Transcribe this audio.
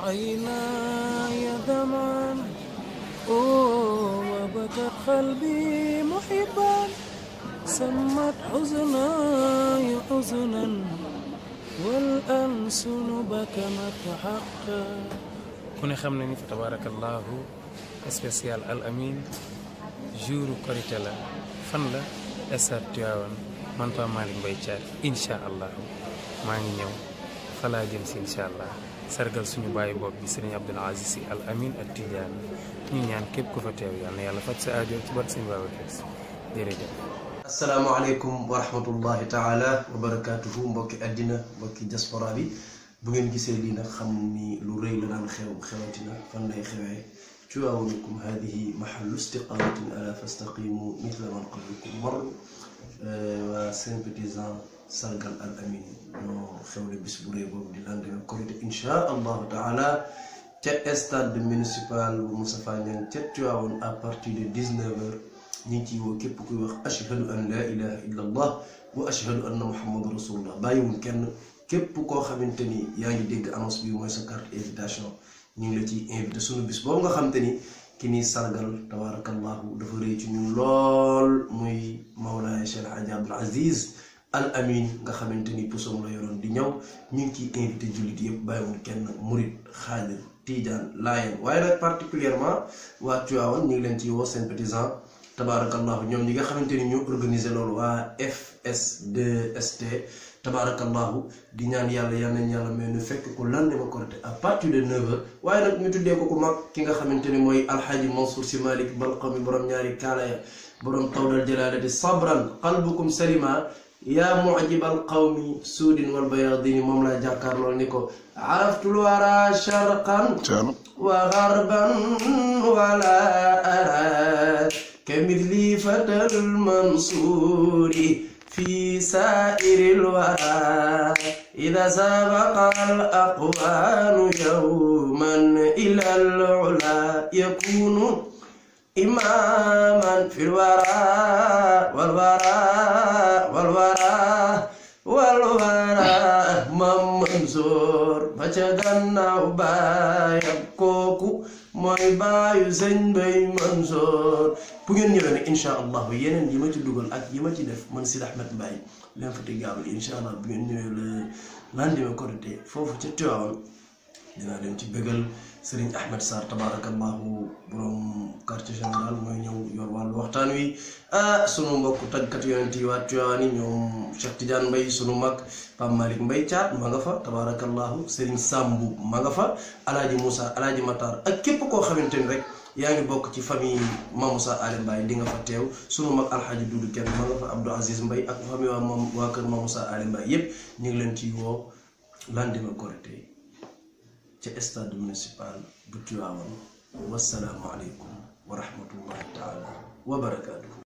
عيناي دمعا وبكت قلبي محبا سمت حزناي حزنا والألسن بكمت حقا كوني خمني فتبارك الله spécial Al Amine jouru korité la fan la stade Tivaouane man Pape Malick Mbaye Thiat incha allah maa ngi ñëw fa laa jëm si incha allah sargal suñu bàyyi bopp bi sëriñ Abdoul Aziz Sy Al Amine ak Tidiane ñu ñaan képp ku fa teew yàlla na yàlla faj sa aajo ci bat suñu Babacar Sy jërëjëf. asalaamaaleykum wa rahmatullahi taala wa barakaatuhu mbokki àddina mbokki diaspora bi bu ngeen gisee lii nag xam ni lu rëy la daan xewatina fan lay xewee Tivaouanukum hadihi mahallu istiqamatin ala fastaqimu mithla man qablakum mar waa sympathisant sargal Al Amine ñoo xewle bis bu rëy boobu di lendemain Korité insha allahu taala ca stade municipal bu Moustapha Niang ca Tivaouane à partir de 19h ñu ngi ciy woo képp kuy wax ashhadu an la ilaha illa allah wa ashhadu anna muhammadu rasulullah bàyyiwul kenn képp koo xamante ni yaa ngi dégg annonce bi mooy sa carte invitation ñu ngi la ciy invité sunu bis boobu nga xamante ni ki ni sargal tabarakallahu dafa rëy ci ñun lool muy Mawlaay Cheikh Hadji Abdoul Aziz Al Amine nga xamante ni pusoom la yoroon di ñëw ñu ngi ciy invité jullit yëpp bàyyiwul kenn murit xaadir Tidiane Laayeen waaye nag particulièrement waa Tivaouane ñu ngi leen ciy woo sympathisant tabarakallahu ñoom ñi nga xamante ni ñoo organisé loolu waa FS2ST tabarakallahu di ñaan yàlla yal nañ yàlla mais ñu fekk ko lendemain Korité à partir de 9h waaye nag ñu tuddee ko ku mag ki nga xamante ni mooy alxaaji Mansour Sy Malick Balqami borom ñaari kaala ya borom tawdal jalalati sabran qalbukum salima yaa mu'jibal qawmi suudin wal bayaadini moom laa jàkkaar lool ni ko araftul wara sharqan wa gharban wala ara kamithli fatal mansuuri في سائر الورى إذا سبق الأقوال يوما إلى العلا يكون إماما في الورى والورى منصور فجدنا بايب كوكو mooy baayu sëñ Bay Mansour bu ngeen ñëwee nag incha allah yeneen yi ma ci dugal ak yi ma ci def man Sidi Ahmed Mbaye l'infatigable incha allah bu ngeen ñëwee le lendemain Korité foofu ca Tivaouane dinaa leen ci bëggal Serigne Ahmed Sarr tabarakallahu borom quartier général mooy ñëw yor wàllu waxtaan wi sunu mbokk tàggat yonent yi waa Tivaouane yi ñoom Cheikh Tidiane Mbaye sunu mag Pape Malick Mbaye Thiat ma nga fa tabarakallahu Serigne Sambu ma nga fa Alaaji Moussa Alaaji Matar ak képp koo xamante ni rek yaa ngi bokk ci famille Mamoussa Ali Mbaye di nga fa teew sunu mag Alxaaji Dudu Kenn ma nga fa Abdou Aziz Mbaye ak famille waa kër Mamoussa Ali Mbaye yépp ñu ngi leen ciy woo lendemain Korité ca stade municipal bu Tivaouane wassalaamu aleykum wa rahmatullahi taala wa barakaatuhu